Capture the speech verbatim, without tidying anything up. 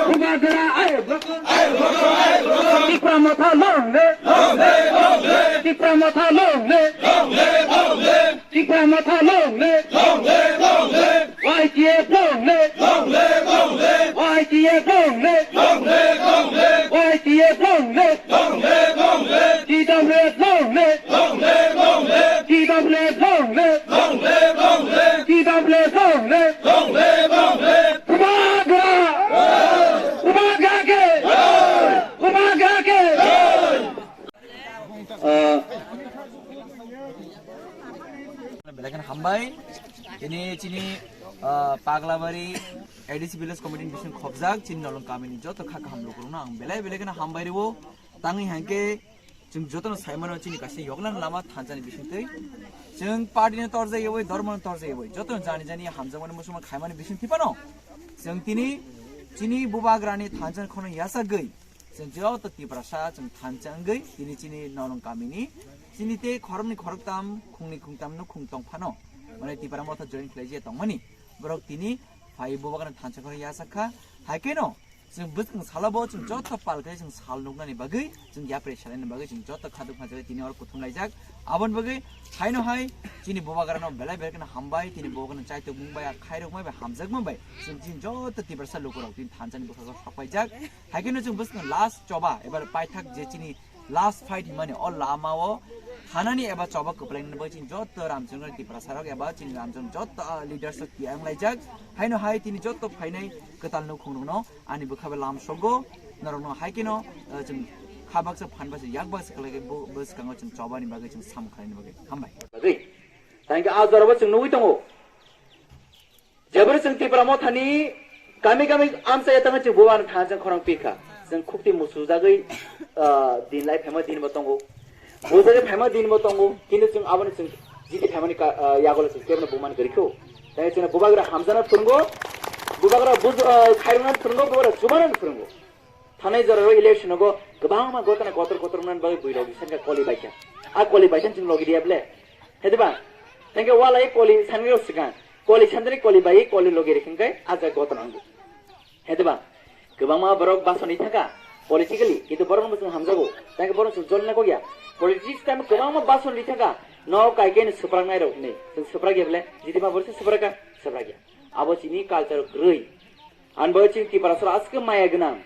Bubagra, Tipra Motha long live! Tipra Motha long live! Tipra Motha long live! Y T F long live! Y T F long live! Y T F long live! T W F long live! T W F long live! T W F long live! Bubagra! Bubagra ke! Bubagra ke! Ah, belai kheno hambai. Tini chini, ah, Paglabari A D C Village Committee ni bising khobjak chini Nolong kamini joto kha kaham lukurokno ang belai belai kheno hambai rwo. Tangwi hangke chwng jotono saimano chini kaisa yoknani lama thansa ni bisingtwi. Chwng party no torjak yawi, dhormo no torjak yawi, jotono jani jani hamjakmani muchungma khaimani bisingtwi phano chwng tini chini Bubagrani thansa ni khorang yachagwi chwng joto Tiprasa chwng thansa wngwi tini chini Nolong kamini chini tei khoroknwi khoroktam, khungni khungtam nukhung tong phano, mane Tipra Motha join khlaijak tongmani borok tini phai Bubagrani thansa khorang yachak kha. Hai kheno chwng bwskang salo bo chwng joto pal khe chwng sal nuknani bagwi, chwng yapri salaini bagwi chwng joto khaduk khajagwi tini oro kuthum laijak. Aboni bagwi haino hai chini Bubagrano belai belai kheno hambai, tini Bubagrano chaitok mung bai, khairok mai bai, hamjakma bai chwng chini joto Tiprasa lukurok tini thansani bwkhago sokpaijak. Hai kheno chwng bwskang last choba ebar paithak je chini last fight himani o lama o thanani eba choba kwplaini bagwi chini joto Ramchandra Tiprasa rok eba chini Ramchandra joto, ah, leaders rok tiyang laijak. Haino hai tini joto phainai kwtal nukhung rokno ani bwkha bai lam sogo, norokno hai kheno, ah, chwng kha baksa phan baksa yak baksa khlai khe bo, bwskango chwng chobani bagwi chwng sam khlaini bagwi hambai. Bagwi. Thank you. A jorabo chwng nugwi tongo. Jeboni chwng Tipra Mothani kami kami amchai ya tangwi chwng bubagrani thansa khorang pikha. Chwng khukti muchujagwi, ah, din lai phaima din bo tongo. Bujagwi phaima din bo tongo. Kintu chwng aboni chwng jiti phaimani ka-, ah, yagulo chwng kebono bumani kwrwikhu. Tei chwngno bubagra hamjana phwrwngo. Bubagra buj-, ah, khairokna phwrwngo, bubagra chubana phwrwngo. Thanai jorao election o kwbangma gotana kotor kotor wngmani bagwi bui logi sanka koli baikha. A koli baikha chwng logi diya ble. Hediba? Thanke walai koli sanwi rok swkang. Koli sandri koli bai koli logi rikhin kai a jaga gotana wngo. Hediba? Kwbangma borok basoni thangka politically, kintu borok no chwng hamjago. Thanke borok chwng jolna kok ya. Politics time kwbangma basoni thangka. No kai kai no swprak nai rok ni. Chwng swprak ya ble. Jiti ma borok se swprak ka? Swprak ya. Abo chini culture kwrwi. Ani bagwi chini Tiprasarok aswk maya gwnang.